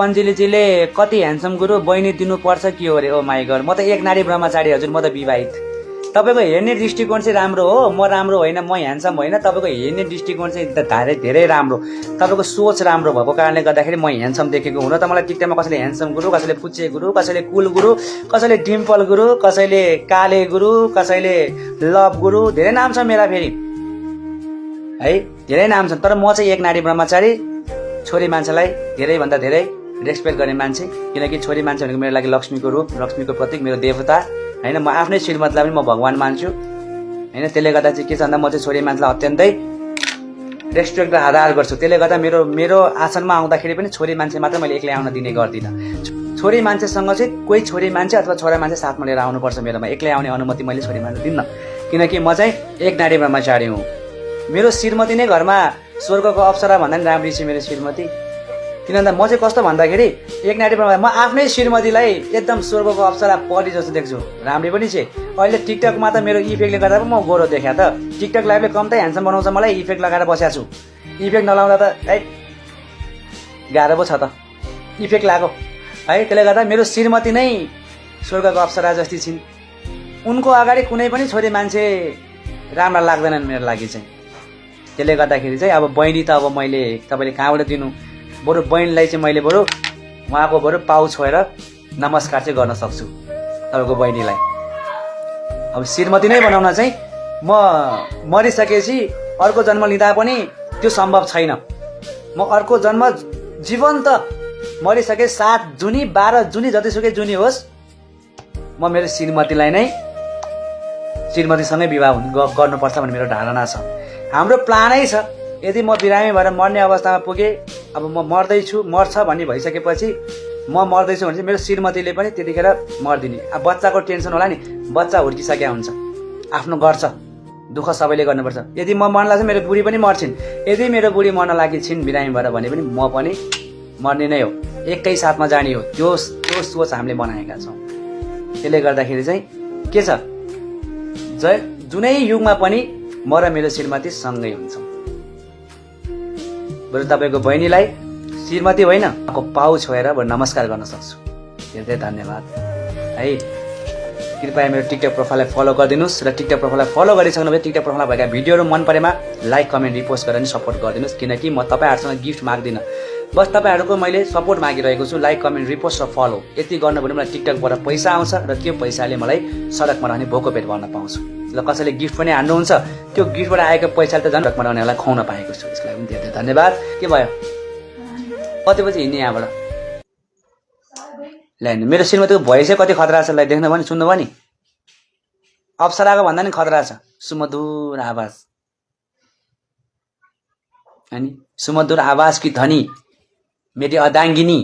पञ्जुलीजीले कति ह्यान्डसम गुरु बहिनी दिनुपर्छ के हो रे? ओ माई गड, म त एक नारी ब्रह्मचारी हजुर, म त विवाहित। तपाईँको हेर्ने दृष्टिकोण चाहिँ राम्रो हो, म राम्रो होइन, म ह्यान्डसम होइन। तपाईँको हेर्ने दृष्टिकोण चाहिँ धेरै राम्रो, तपाईँको सोच राम्रो भएको कारणले गर्दाखेरि म ह्यान्डसम देखेको हुन त मलाई टिकटकमा कसैले ह्यान्डसम गुरु, कसैले पुच्चे गुरु, कसैले कुल गुरु, कसैले डिम्पल गुरु, कसैले काले गुरु, कसैले लभ गुरु, धेरै नाम छ मेरा फेरि है, धेरै नाम छन्। तर म चाहिँ एक नारी ब्रह्मचारी, छोरी मान्छेलाई धेरैभन्दा धेरै रेस्पेक्ट गर्ने मान्छे, किनकि छोरी मान्छे भनेको मेरो लागि लक्ष्मीको रूप, लक्ष्मीको प्रतीक, मेरो देवता होइन। म आफ्नै श्रीमतीलाई पनि म भगवान मान्छु होइन। त्यसले गर्दा चाहिँ के छ भन्दा म चाहिँ छोरी मान्छेलाई अत्यन्तै रेस्पेक्ट र आदर गर्छु। त्यसले गर्दा मेरो आसनमा आउँदाखेरि पनि छोरी मान्छे मात्र मैले एक्लै आउन दिने गर्दिनँ। छोरी मान्छेसँग चाहिँ कोही छोरी मान्छे अथवा छोरा मान्छे साथमा लिएर आउनुपर्छ मेरोमा, एक्लै आउने अनुमति मैले छोरी मान्छे दिन्न, किनकि म चाहिँ एक नारी ब्रह्मचारी हुँ। मेरो श्रीमती नै घरमा स्वर्गको अप्सरा भन्दा पनि राम्री छ मेरो श्रीमती। किन भन्दा म चाहिँ कस्तो भन्दाखेरि एक नारी ब्रह्मचारी, म आफ्नै श्रीमतीलाई एकदम स्वर्गको अप्सरा परी जस्तो देख्छु, राम्री पनि छ। अहिले टिकटकमा त मेरो इफेक्टले गर्दा पनि म गोरो देखा त, टिकटक लाइभले कम्तै ह्यान्डसम बनाउँछ मलाई, इफेक्ट लगाएर बसेको छु। इफेक्ट नलाउँदा त है गाह्रो पो छ त, इफेक्ट लाग्यो है। त्यसले गर्दा मेरो श्रीमती नै स्वर्गको अप्सरा जस्ती छिन्। उनको अगाडि कुनै पनि छोरी मान्छे राम्रा लाग्दैनन् मेरो लागि चाहिँ। त्यसले गर्दाखेरि चाहिँ अब बहिनी त अब मैले तपाईँले कहाँबाट दिनु, बरु बहिनीलाई चाहिँ मैले बरु उहाँको बरु पाउ छोएर नमस्कार चाहिँ गर्न सक्छु तपाईँको बहिनीलाई। अब श्रीमती नै बनाउन चाहिँ म मरिसकेपछि अर्को जन्म लिँदा पनि त्यो सम्भव छैन। म अर्को जन्म जीवन्त मरिसके 7 जुनी 12 जुनी जतिसुकै जुनी होस्, म मेरो श्रीमतीलाई नै श्रीमतीसँगै विवाह गर्नुपर्छ भन्ने मेरो धारणा छ। हाम्रो प्लानै छ, यदि म बिरामी भएर मर्ने अवस्थामा पुगेँ, अब म मर्छ भन्ने भइसकेपछि म मर्दैछु भने चाहिँ मेरो श्रीमतीले पनि त्यतिखेर मर्दिने। अब बच्चाको टेन्सन होला नि, बच्चा हुर्किसकेका हुन्छ, आफ्नो गर्छ, दुःख सबैले गर्नुपर्छ। यदि म मर्न लाग्छ मेरो बुढी पनि मर्छिन्, यदि मेरो बुढी मर्न लागि छिन् बिरामी भएर भने पनि म पनि मर्ने नै हो, एकै साथमा जाने हो। त्यो सोच हामीले बनाएका छौँ। त्यसले गर्दाखेरि चाहिँ के छ, जुनै युगमा पनि म र मेरो श्रीमती सँगै हुन्छौँ। बरु तपाईँको बहिनीलाई श्रीमती होइन को पाउ छोएर बरु नमस्कार गर्न सक्छु। धेरै धन्यवाद है। कृपया मेरो टिकटक प्रोफाइललाई फलो गरिदिनुहोस् र टिकटक प्रोफाइललाई फलो गरिसक्नु भए टिकटक प्रोफाइलमा भएका भिडियोहरू मन परेमा लाइक कमेन्ट रिपोस्ट गरेर सपोर्ट गरिदिनुहोस्, किनकि म तपाईँहरूसँग गिफ्ट माग्दिनँ, बस तपाईँहरूको मैले सपोर्ट मागिरहेको छु। लाइक कमेन्ट रिपोस्ट र फलो यति गर्नु भने मलाई टिकटकबाट पैसा आउँछ र त्यो पैसाले मलाई सडकमा रहने भोको पेट भर्न पाउँछु। ल कसैले गिफ्ट पनि हान्नुहुन्छ, त्यो गिफ्टबाट आएको पैसाले त झन् सडकमा रहनेहरूलाई खुवाउन पाएको छु। यसलाई पनि धेरै धन्यवाद। के भयो, कति बजी हिँड्ने यहाँबाट? ल्याइन मेरो श्रीमतीको भोइस चाहिँ कति खतरा छ, देख्नु भयो नि, सुन्नु भयो नि, अप्सराको भन्दा नि खतरा छ। सुमधुर आवाज अनि सुमधुर आवाज की धनी मेरी अर्धांगिनी